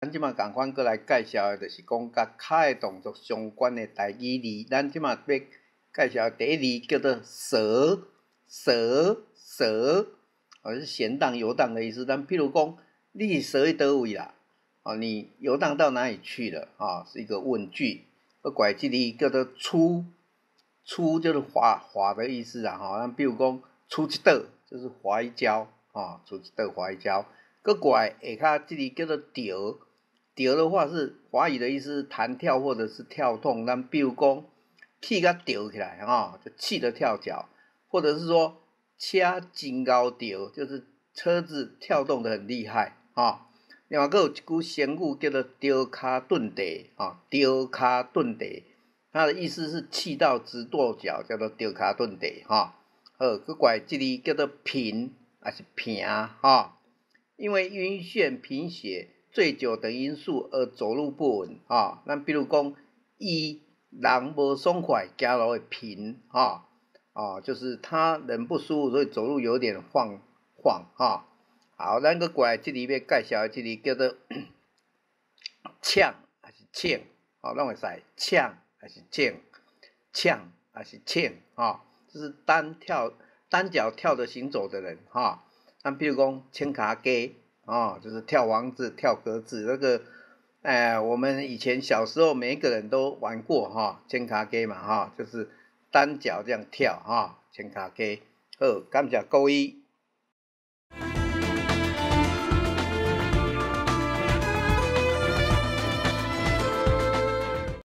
咱這馬仝款閣來介紹的，就是講佮跤的動作相關的台語字。咱這馬欲介紹的第一字叫做踅，踅，踅，哦，是閒蕩遊蕩的意思。咱譬如講，你是踅去佗位啦？哦，你遊蕩到哪裡去了？啊，是一個問句。閣過來這字叫做出，出就是滑滑的意思啊！吼，咱比如講，出一倒就是滑一跤，啊，出一倒滑一跤。閣過來下跤這字叫做著。著的話是華語的意思，彈跳或者是跳動。咱比如講，氣共著起來，吼，就氣得跳腳，或者是說車真𠢕著，就是車子跳動得很厲害，吼。另外，閣有一句成語叫做著跤頓地，吼，著跤頓地，它的意思是氣到直跺腳，叫做著跤頓地，吼。好，閣過來這字叫做貧，抑是貧，吼，因為暈眩、貧血、醉酒等因素而走路不穩，吼。咱比如講，伊人無爽快，行路會貧，吼，哦，就是他人不舒服，所以走路有點晃晃，吼。好，咱閣過來這字欲介紹的這字叫做嗆抑是衝，吼，攏會使嗆抑是衝，嗆抑是衝，吼，就是單跳單腳跳着行走的人，吼。咱比如講，衝跤雞。哦，就是跳房子、跳格子，那個，哎，我們以前小時候每一個人都玩過哈，衝跤雞嘛哈，就是單腳這樣跳哈，衝跤雞。好，感謝各位。